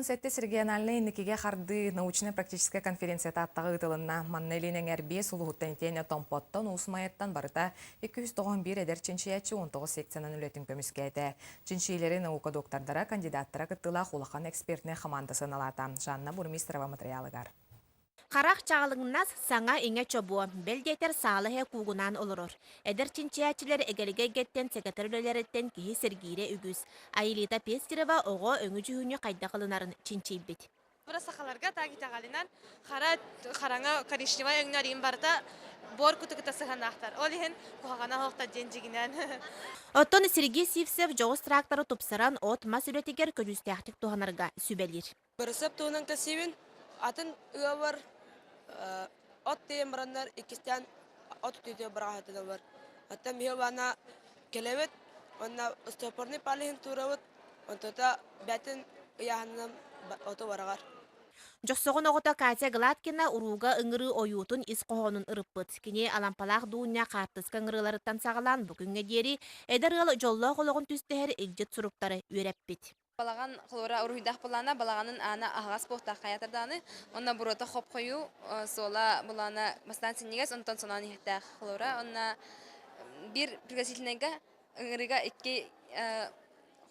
17 региональнай инникигэ хардыы научнай-практическай конференция Тааттаҕа ыытылынна. Манна Илин эҥэр биэс улууһуттан итиэннэ Томпоттон, Уус Майаттан барыта 291 эдэр чинчийээччи 19 секциянан үлэтин көмүскээтэ. Чинчийиилэри наука доктордара, кандидаттара кыттыылаах улахан экспертнэй хамаанда сыаналаата. Жанна Бурмистрова матырыйаалыгар. Харах чаҕылыҥнас, саҥа-иҥэ чобуо, бэл диэтэр саала иһэ куугунаан олорор. Эдэр чинчийээччилэр эгэлгэ эйгэттэн сэгэтэр үлэлэриттэн киһи сэргиирэ үгүс. Аэлита Пестерева оҕо өҥү-дьүһүнү хайдах ылынарын чинчийбит. Бара сахаларга так итэҕэлинэн хара хараҥа коричневай өҥнөр иин барыта буор куту кытта сыһыаннаахтар. Ол иһин куһаҕана оһохтор диэн дьигинэн. Оттон Сергей Сивцев дьоҕус тракторы тупсаран от-мас үлэтигэр көдьүүстээхтик туһанарга сүбэлиир. Бырысыап туһунан кэпсиибин. Атын ыаллар от тиэйэн бараннар иккистээн от үтүөтүгэр быраҕаһытыллар. Оттон биһи уонна кэлэбит уонна стопорный палеһын туурабыт, онтута бээтин ыйааһынынан оту бараҕар. Дьохсоҕон оҕото Катя Гладкина урууга ыҥырыы ойуутун ис хоһоонун ырыппыт. Кини Алампалаах Дуунньа хаартыска ыҥырыыларыттан саҕалаан бу күҥҥэ диэри эдэр ыал дьоллоох олоҕун түстэһэр илдьит суруктары үөрэппит. Балаҕан холура уруһуйдаах былаана балаҕанын аана аһаҕас буолтаах хайатар даҕаны онно буруота хоп-хойуу суола былаана бастаан синньигэс онтон соноон иһиттээх холура онно биир пригласительнайга ыҥырыыга икки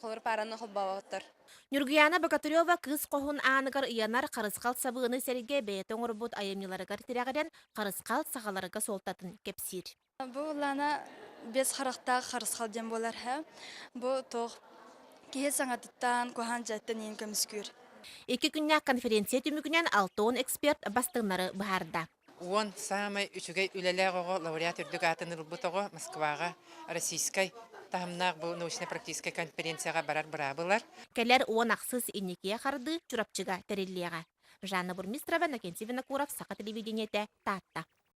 холура паараны холбооботтор. Ньургуйаана Богатырева кыыс хоһун ааныгар ыйанар харысхал сабыыны сэргэ бэйэтэ оҥорбут айымньыларыгар тирэҕирэн харысхал сахаларга суолтатын кэпсиир. Бу Лана без харахтаах харысхал диэн буолар һэ. Бу туох киһи саҥатыттан, куһаан дьэттэн иин көмүскүүр. Икки күннээх конференция түмүгүнэн 60 эксперт бастыҥнары быһаарда. Уон саамай үчүгэй үлэлээх оҕо лауреат үрдүк аатын ылбыт оҕо Москваҕа российскай таһымнаах бу научно-практическай конференцияҕа барар быраабы ылар. Кэлэр уон ахсыс инникигэ хардыы Чурапчыга тэриллиэҕэ. Жанна Бурмистрова, Иннокентий Винокуров, Саха телевидениетэ, Таатта.